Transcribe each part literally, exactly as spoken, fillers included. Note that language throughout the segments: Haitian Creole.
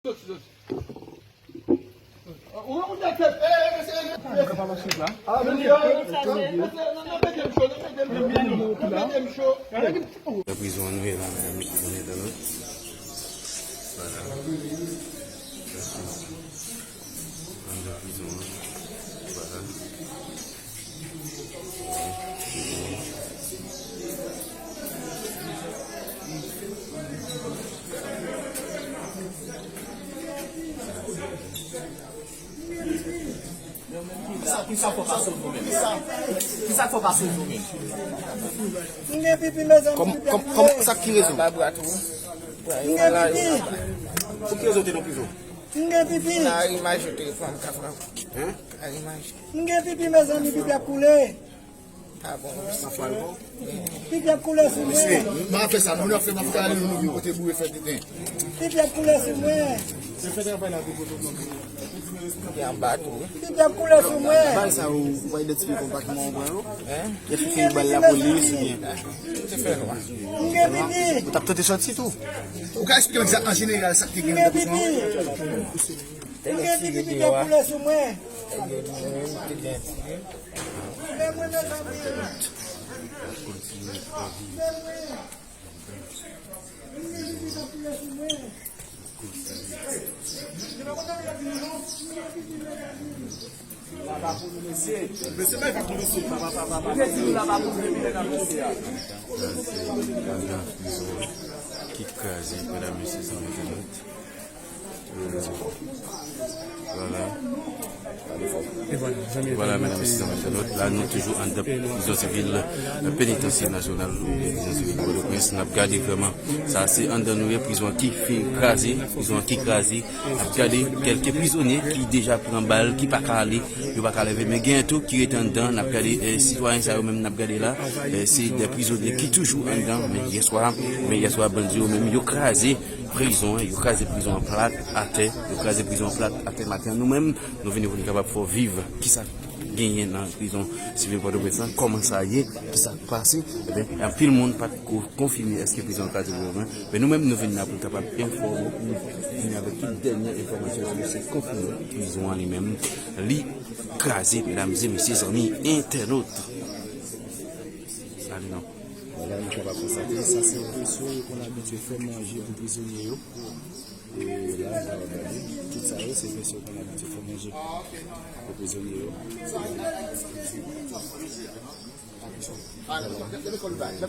Soti, soti. Ou wè moun nan tèt. Nan prizon an nou ye la, medam, mesye, zanmi entènot. Vwala. Anndan prizon an. Vwala. Kisa, kisa fò pa sove w menm? Kisa fò pa sove w menm? M gen pipi, mezanmi, kòm, pipi kòm, kòm, sa ki rezon? M gen pipi. Pou ki rezon w te nan prizon? M gen pipi. Nan imaj yo telefòn, ka fè. Hein? Nan imaj. M gen pipi, mezanmi, pipi ap koule. Ah bon. Pipi ap koule sou mwen. Mesye, m a fè sa, moun ap fè, m ap fè ale nou vin kote boure fè tenten. Pipi ap koule sou mwen. Se fè travay la pou kote mwen. Pipi anba tou, wi. Pipi ap koule sou mwen. Bal sa ou, ou pa idantifye konpatman ou pran yo? Hein? Y ap chèche bal lapolis oubyen? Se fè nwa. M gen pipi. Ou t ap tante sòti tou? Ou ka eksplike mwen egzak, an jeneral, sa k te gen nan prizon an? M gen pipi. M gen pipi, pipi ap koule sou mwen. Ki kraze, medam, mesye, zanmi entènot. Vwala. Vwala, medam, mesye, zanmi entènot. La, nou toujou anndan prizon sivil, euh, penitansye nasyonal, oubyen prizon sivil Pòtoprens. N ap gade vrèman, sa se anndan nou ye, prizon an ki fin kraze, prizon an ki kraze. N ap gade kèlke prizonye ki deja pran bal, ki pa ka ale, yo pa ka leve. Men gen tou ki rete anndan. N ap gade, eh, sitwayen sa yo menm n ap gade la, eh, se de prizonye ki toujou anndan. Men yèswa, men yèswa, bandi yo menm, yo kraze prizon an, yo kraze prizon an plat atè, yo kraze prizon an plat atè maten an. Nou menm, nou vini pou nou kapab fè w viv kisa k genyen nan prizon sivil Pòtoprens lan, kòman sa ye, kisa k pase. Ebyen, anpil moun pa t ko konfime èske prizon an kraze pou yo menm. Men nou menm, nou vin la pou nou kapab enfòme w, pou nou vini avèk tout dènye enfòmasyon sou se konfime prizon an li menm. Li kraze, medam e mesye, zanmi entènot. Ale non. Vwala, nou kapab konstate, sa se yon veso yo konn abitye fè manje pou prizonye yo. E la, nou kapab gade, tout sa yo, se veso yo konn abitye fè manje pou prizonye yo.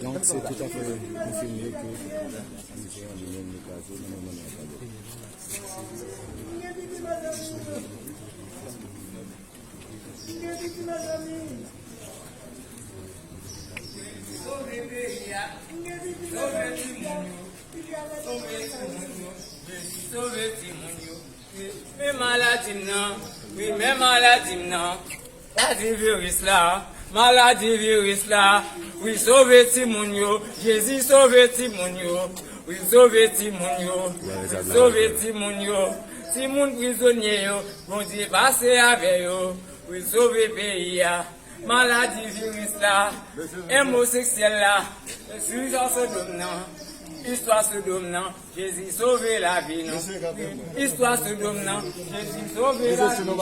Donk, se toutafè konfime ke prizon an li menm li kraze nan moman n ap pale. Sove peyi a, sove timoun yo, sove timoun yo, Jezi sove timoun yo. Men maladi m nan, wi, men maladi m nan. Maladi viris la, maladi viris la. Wi, sove timoun yo, Jezi sove timoun yo. Wi, sove timoun yo, wi, sove timoun yo. Timoun prizonye yo, Bondye pase avè yo. Wi, sove peyi a. Maladi viris la, omoseksyèl la, istwa Sodòm nan, istwa Sodòm nan, Jezi sove lavi nou. Istwa Sodòm nan, Jezi sove lavi nou.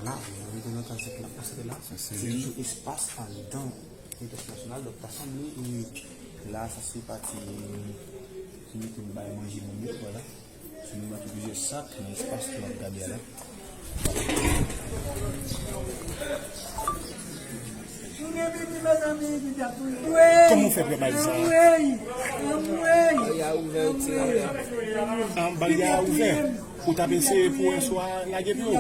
Vwala, nou rive nan kazèk la, poste la. Se yon espas anndan Penitansye Nasyonal, donk ta sanble, e, la, sa se pati ki pou bay manje moun yo, vwala. Si nou mete plizyè sak nan espas ke w ap gade a la. Kòman w fè pran bal sa? Anmwey! Anmwey! Bal la ouvè, yo tire. Ah, bal la ouvè. Ou t ap eseye pou wè si w a lage pye w.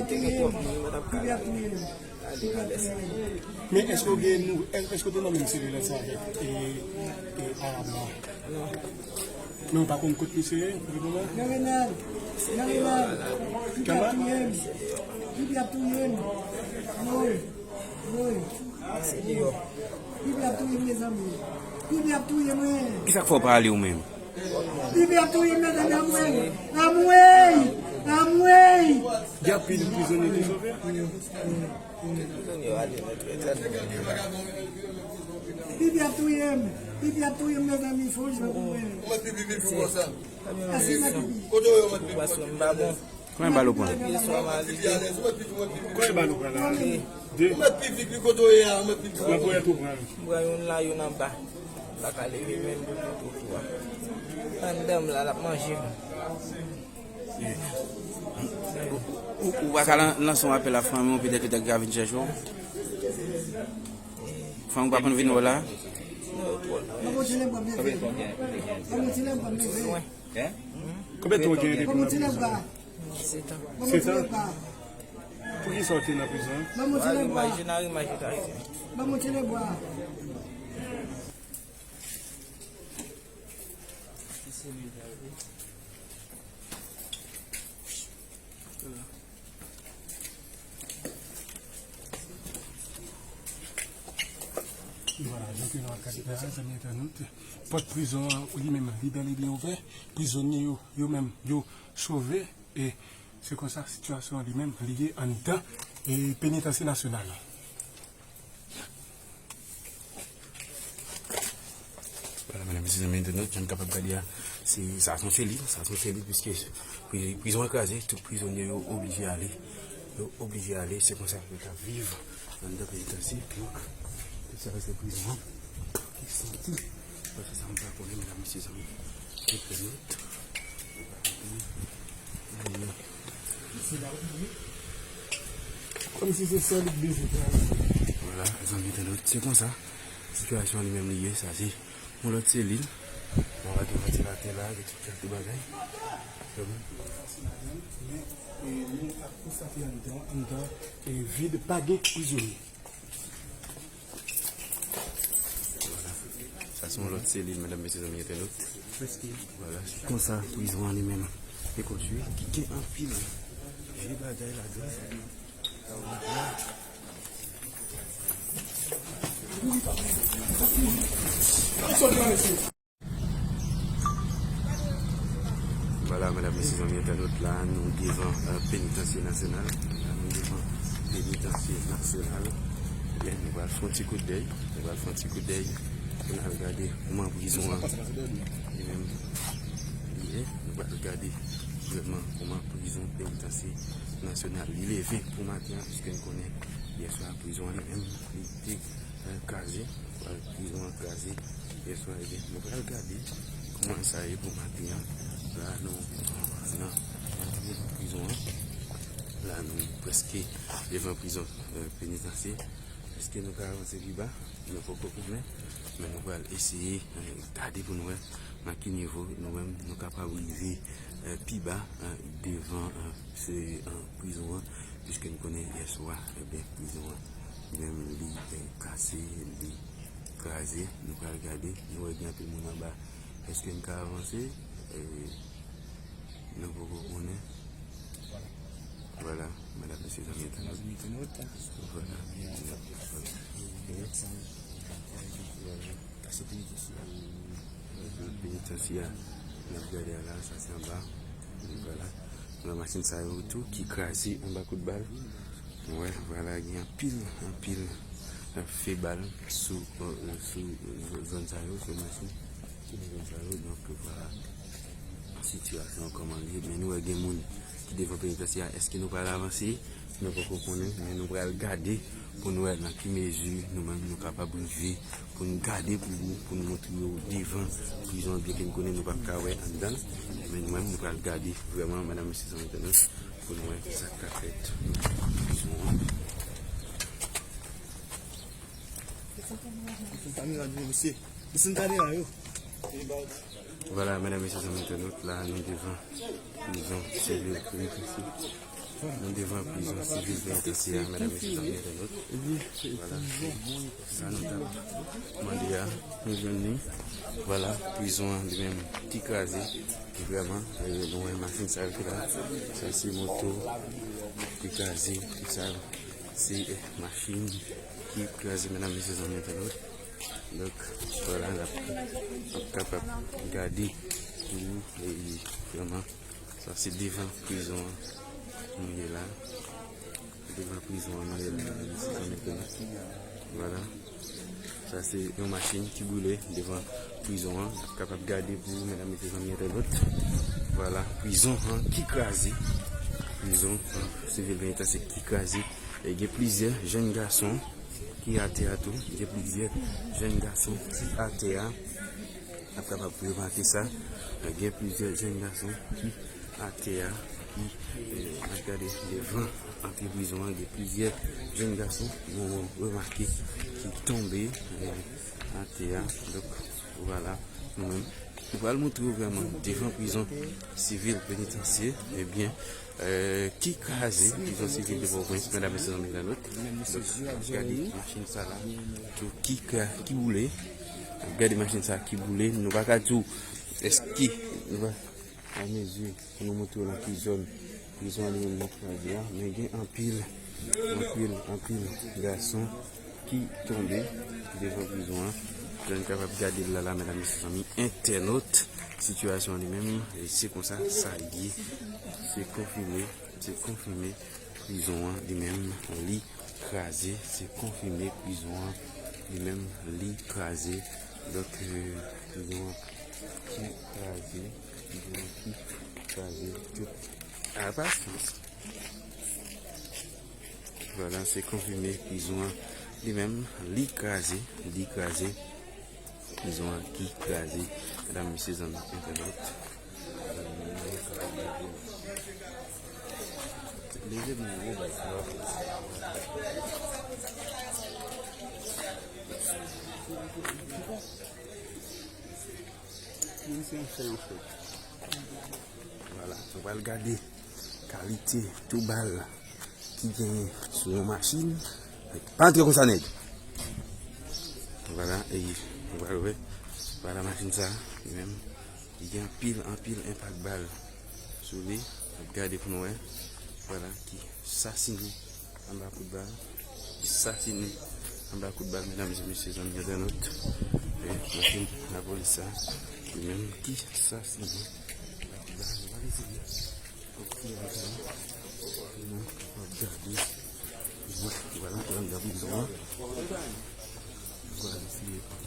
Men èske w gen nou, èske w te nan menm selil sa avèk e, e Arab la? Non. Men w pa konn kot misye ye pou le moman? Nan Renal. Nan Renal. Pipi ap touye m. Pipi ap touye m. Woy. Woy. Pipi ap touye m, mezanmi. Pipi ap touye mwen. Kisa k fè w pa ale ou menm? Pipi ap touye m, mezanmi, anmwey. Anmwey. Anmwey. Gen anpil prizonye ki sove. Pipi ap touye m. Pipi ap touye m, mezanmi, fò jan pou mwen. Ou mèt pipi, pipi konsa. Asin nan pipi. Kote w ye, ou mèt pipi konsa. Konbyen bal ou pran? Konbyen bal ou pran la? De. Ou mèt pipi, pipi kote w ye a, ou mèt pipi. Nan ponyèt ou pran? M pran youn la, youn anba. M pa ka leve menm pou tout tou a. Anndan m la, l ap manje m. Ou, ou, ou pa ka lan-, lanse yon apèl a fanmi w, petèt yo ta ka vin chèche w? Fanmi w pa konn vin wè w la? Konbyen tan w gen depi prizon? Setan. Setan? Poukisa w te nan prizon? Arimaj, nan arimaj yo ta fè. Vwala, jan ke nou ap gade la, zanmi entènot, pòt prizon an, li menm, li bèl e byen ouvè. Prizonye yo, yo menm, yo sove. E se konsa sitiyasyon an li menm, li ye anndan, e penitansye nasyonal la. Vwala, medam, mesye, zanmi entènot, jan n kapab gade a, se, sa se yon selil, sa se yon selil, piske pri-, prizon an kraze, tout prizonye yo oblije ale. Yo oblije ale, se konsa yo t ap viv anndan penitansye. Donk, tout sa se prizon an ki santi. Paske sa m pa konnen, medam, mesye, zanmi entènot. Kòmsi se sèl li k bezwen travay. Vwala, zanmi entènot, se konsa sitiyasyon an li menm li ye, sa se yon lòt selil. Bon, la gen vantilatè la, gen tout kalite bagay. Men, e, nou ap konstate anndan, anndan, e, vid, pa gen prizonye. Vwala. Sa se yon lòt selil, medam, mesye, zanmi entènot. Vwala. Konsa, prizon an li menm te konstwi, ki gen anpil vye bagay ladan. Vwala, medam, mesye, zanmi entènot, la nou devan, euh, penitansye nasyonal. La nou devan penitansye nasyonal. Ebyen, nou pral fè yon ti kout dèy. Nou pral fè yon ti kout dèy pou n al gade kòman prizon an li menm li ye. Nou pral gade vrèman kòman prizon penitansye nasyonal li leve pou maten an, piske n konnen yè swa prizon an li menm li te, euh, kraze. Pral prizon an kraze yè swa, ebyen, nou pral gade kòman sa ye pou maten an. La, nou nan antre nan prizon an. La, nou prèske devan prizon, euh, penitansye. Èske nou ka avanse pi ba? Nou poko konnen. Men nou pral eseye, euh, gade pou nou wè nan ki nivo nou menm nou kapab rive, euh, pi ba, euh, devan, euh, se, euh, prizon an. Piske n konnen yè swa, ebyen, prizon an li menm li, eh, kase, li kraze. Nou pral gade, nou wè gen anpil moun anba. Èske n ka avanse? Eh, nou poko konnen. Vwala, medam, mesye, zanmi entènot. Vwala. Vwala. Pase penitansye a. Penitansye a, n ap gade a la, sa se anba. Vwala. Nan machin sa yo tou ki kraze anba kout bal. Wè, vwala, gen anpil, anpil, euh, fe bal sou, euh, sou, euh, zòn sa yo, sou machin ki nan zòn sa yo. Donk, vwala, sitiyasyon an kòman l ye. Men nou wè gen moun ki devan penitansye a. Èske nou pral avanse? Nou poko konnen, men nou pral gade pou n wè nan ki mezi nou menm nou kapab rive, pou n gade pou, pou n montre yo devan prizon an, byenke n konnen nou p ap ka wè anndan l, men nou menm nou pral gade vrèman, medam, mesye, zanmi entènot, pou n wè sa k ka fèt nan prizon an. Desann kamera yo, mesye. Desann kamera yo. Vwala, medam, mesye, zanmi entènot, la nou devan prizon, selil penitansye. Nou devan prizon sivil penitansye a, medam, mesye, zanmi entènot. Vwala, se sa nou t ap mande a, nou jwenn li. Vwala, prizon an li menm ki kraze, ki vrèman, e, nou wè machin sa yo ki la. Sa se moto ki kraze, tout sa se, e, machin ki kraze, medam, mesye, zanmi entènot. Donk, vwala, n ap, n ap kapab gade pou, e, vrèman, sa se devan prizon an nou ye la. Devan prizon an nou ye la, mesye, zanmi entènot. Vwala. Sa se yon machin ki boule devan prizon an. N ap kapab gade pou medam, mesye, zanmi entènot. Vwala, prizon an ki kraze. Prizon, e, sivil penitansye ki kraze. E gen plizyè jèn gason ki atè a tou. Gen plizyè jèn gason ki atè a. N ap kapab remake sa. Gen plizyè jèn gason ki atè a, ki, e, n ap gade devan antre prizon an, gen plizyè jèn gason nou remake ki tonbe, e, atè a. Donk, vwala, nou menm, nou pral montre w vrèman devan prizon sivil penitansye, ebyen, e, ki kraze prizon sivil de Pòtoprens, medam, mesye, zanmi entènot. Donk, n ap gade machin sa la, tou ki kra-, ki boule. N ap gade machin sa ki boule. Nou pa ka di w èske nou pa a mezi pou nou montre w nan ki zòn prizon an li menm li kraze a, men gen anpil, anpil, anpil gason ki tonbe devan prizon an. Jan n kapab gade l la, la, medam, mesye, zanmi entènot, sitiyasyon an li menm, e se konsa sa ye. Se konfime, se konfime, prizon an li menm li kraze. Se konfime, prizon an li menm li kraze. Donk, e, prizon an ki kraze, prizon an ki kraze tout. A, pa chans. Vwala, se konfime, prizon an li menm li kraze, li kraze. Prizon an ki kraze, medam, mesye, zanmi entènot. Leve men w, baz. Vwala, nou pral gade kalite tou bal ki genyen sou yon machin. Pa antre konsa, nèg. Vwala, e nou pral wè. Vwala machin sa, li menm, li gen anpil, anpil enpak bal sou li. N ap gade pou nou wè. Vwala, ki sasinen anba kout bal. Ki sasinen anba kout bal, medam e mesye, zanmi entènot. E machin lapolis sa, li menm ki sasinen anba kout bal. Nou pa lese li. Ok, nou kapab gade. Vwala, vwala, nou anndan prizon an. Vwala, mesye.